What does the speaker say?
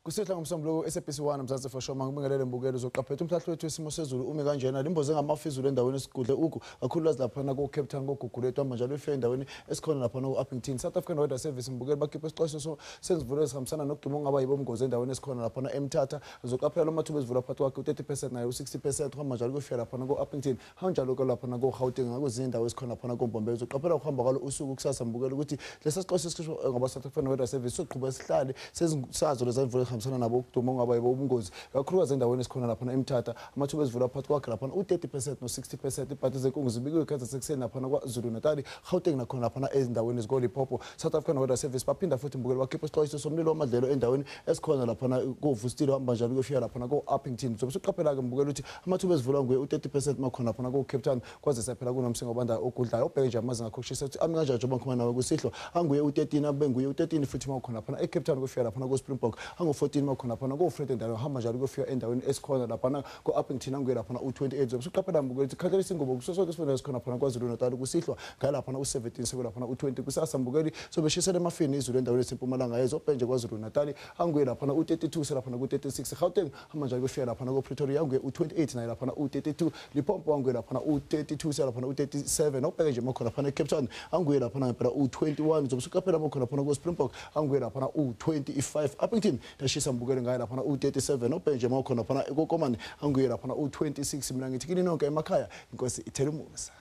Kusehla ngomsombuluko SABC 1 Mzansi for sure ngibingelele mbukelo uzoqaphela umhlahlo wethu wesimo sezulu umi kanjena limboze ngamafu izulu endaweni esigudle ugu kakhulukazi laphana ko Cape Town koGugulethu hamba njalo ifike endaweni esikhona laphana ko Upington. South African Weather Service mbukelo bakhiphe isixwayiso sezimvula ezihambisana nokuduma okungaba yibo umgozi endaweni esikhona laphana eMthatha. Uzoqaphela amathuba ezivula phakathi kwakhe u-30% naye u-60% hamba njalo kuyofika laphana ko Upington, kanjalo ke laphana ko Gauteng ngakwezinye indawo esikhona laphana ko Mbombela. Uzoqaphela ukuhamba kwalo usuku kusasa mbukelo ukuthi lesa sixwayiso esikhishwa ngaba South African Weather Service soqhubeka sihlale sazo lezi mvula ezihambisana nabo ukuduma okungaba yibo ubungozi kakhulukazi endaweni esikhona laphana eMthatha. Amathuba ezivula phakathi kwakhe laphana u-30% no-60%. Ibhadi zenkungu zibikiwe ikhathi zasekuseni laphana KwaZulu Natal, Gauteng nakhona laphana ezindaweni ezikoLimpopo. South African Weather Service baphinda futhi mbukelo bakhipha isixwayiso somlilo wamadlelo endaweni esikhona laphana koVustile hamba njalo kuyofika laphana ko-Upington. Zobe suqaphela-ke mbukelo ukuthi amathuba ezivula nguye u-30% makhona laphana ko-Cape Town kwazise phela kunomsinga obanda ogudlayo. Ubheke nje amazinga akho okushisa ukuthi ami kanjani njengoba ngikhuluma nawe kusihlwa anguye u-13 abe nguye u-13 futhi makhona laphana e-Cape Town kuyofika laphana ko-Springbok angu-14 makhona laphana ko-Vredendal hamba njalo kuyofika endaweni esikhona laphana ko-Upington anguye laphana u-28. Zobe suqaphela mbukelo ukuthi khathela isingubo kuso sonke isifunda esikhona laphana KwaZulu Natal kusihlwa ngalaphana u-17 sekulaphana u-20 kusasa mbukeli sobe shisela emafini izulu endaweni esempumalanga yezobhenje KwaZulu Natal anguye laphana u-32 selaphana ku-36. Gauteng hamba njalo kuyofika laphana ko-Pretoria anguye u-28 naye laphana u-32. Limpopo anguye laphana u-32 selaphana u-37. Obheke nje makhona laphana e-Cape Town anguye laphana ngempela u-21. Zobe suqaphela makhona laphana ko-Springbok anguye laphana u-25. Upington yashisa mbukeli ngaye laphana u-37. Obheke nje makhona laphana eKokomane anguye laphana u-26. Mina ngithi kini nonke emakhaya inkosi ithele umusa.